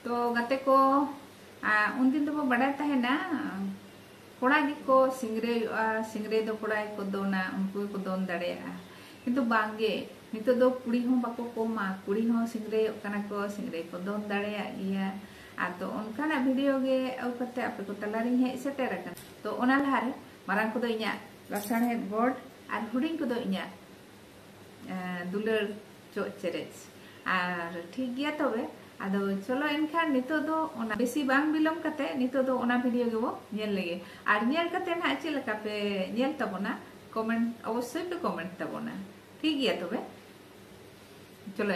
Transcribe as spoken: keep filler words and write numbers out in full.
ᱛᱚ ᱜᱟᱛᱮ ᱠᱚ, ᱟ, ᱩᱱᱫᱤᱱ ᱫᱚᱵᱚ ᱵᱟᱰᱟᱭ ᱛᱟᱦᱮᱱᱟ, ᱠᱚᱲᱟ ᱜᱮᱠᱚ ᱥᱤᱝᱨᱟᱹᱭᱚᱜᱼᱟ, ᱥᱤᱝᱨᱟᱹᱭ ᱫᱚ ᱠᱚᱲᱟ ᱜᱮᱠᱚ ᱫᱚᱱᱟ, ᱩᱱᱠᱩ ᱜᱮᱠᱚ ᱫᱚᱱ ᱫᱟᱲᱮᱭᱟᱜᱼᱟ᱾ ᱠᱤᱱᱛᱩ ᱵᱟᱝᱜᱮ, ᱱᱤᱛᱚᱜ ᱫᱚ ᱠᱩᱲᱤ ᱦᱚᱸ ᱵᱟᱠᱚ ᱠᱚᱢᱟ, ᱠᱩᱲᱤ ᱦᱚᱸ ᱥᱤᱝᱨᱟᱹᱭᱚᱜ ᱠᱟᱱᱟ ᱠᱚ, ᱥᱤᱝᱨᱟᱹᱭ ᱠᱚ ᱫᱚᱱ ᱫᱟᱲᱮᱭᱟᱜ ᱜᱮᱭᱟ᱾ ᱟᱫᱚ ᱚᱱᱠᱟᱱᱟᱜ ᱵᱷᱤᱰᱤᱭᱳ ᱜᱮ ᱟᱹᱜᱩ ᱠᱟᱛᱮ ᱟᱯᱮ ᱠᱚ ᱛᱟᱞᱟᱨᱤᱧ ᱦᱮᱡ ᱥᱮᱴᱮᱨ ᱟᱠᱟᱱᱟ᱾ ᱛᱚ ᱚᱱᱟ ᱞᱟᱦᱟᱨᱮ ᱢᱟᱨᱟᱝ ᱠᱚᱫᱚ ᱤᱧᱟᱹᱜ ᱞᱟᱥᱟᱲᱦᱮᱫ ᱜᱚᱰ ᱟᱨ ᱦᱩᱰᱤᱧ ᱠᱚᱫᱚ ᱤᱧᱟᱹᱜ, ᱮ, ᱫᱩᱞᱟᱹᱲ ᱪᱚᱜ ᱪᱮᱨᱮᱡ᱾ ᱟᱨ ᱴᱷᱤᱠ ᱜᱮᱭᱟ ᱛᱚᱵᱮ, ᱟᱫᱚ ᱪᱚᱞᱚ ᱮᱱᱠᱷᱟᱱ ᱱᱤᱛᱚᱜ ᱫᱚ ᱚᱱᱟ ᱵᱮᱥᱤ ᱵᱟᱝ ᱵᱤᱞᱚᱢ ᱠᱟᱛᱮ ᱱᱤᱛᱚᱜ ᱫᱚ ᱚᱱᱟ ᱵᱷᱤᱰᱤᱭᱳ ᱜᱮᱵᱚ ᱧᱮᱞ ᱞᱮᱜᱮ᱾ ᱟᱨ ᱧᱮᱞ ᱠᱟᱛᱮ ᱱᱟᱦᱟᱜ ᱪᱮᱫ ᱞᱮᱠᱟ ᱯᱮ ᱧᱮᱞ ᱛᱟᱵᱚᱱᱟ, ᱠᱚᱢᱮᱱᱴ ᱚᱵᱚᱥᱥᱳᱭ ᱯᱮ ᱠᱚᱢᱮᱱᱴ ᱛᱟᱵᱚᱱᱟ᱾ ᱴᱷᱤᱠ ᱜᱮᱭᱟ ᱛᱚᱵᱮ, ᱪᱚᱞᱚ᱾